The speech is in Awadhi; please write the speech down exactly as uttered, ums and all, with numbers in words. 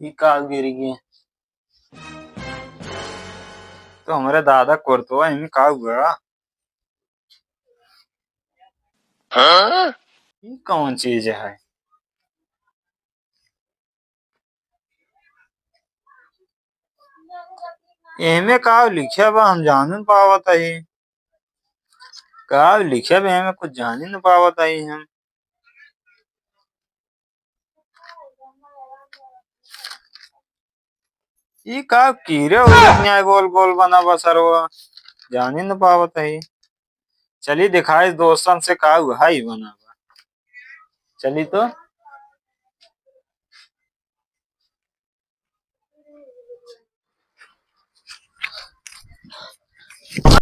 ई का गिर गए? तो हमरे दादा कुर्तवा, इनमें का हुआ? हाँ? ई कौन चीज है? एहमे का लिखे बा, हम जान न पावत हई। का लिखे बा एहमे, कुछ जान ही न पावत हई हम। ई का कीड़े उड़े निया गोल गोल बना बा सरवा, जान ही न पावत हई। चली दिखाई दोस्तन से का हुआ ही बना बा। चली तो।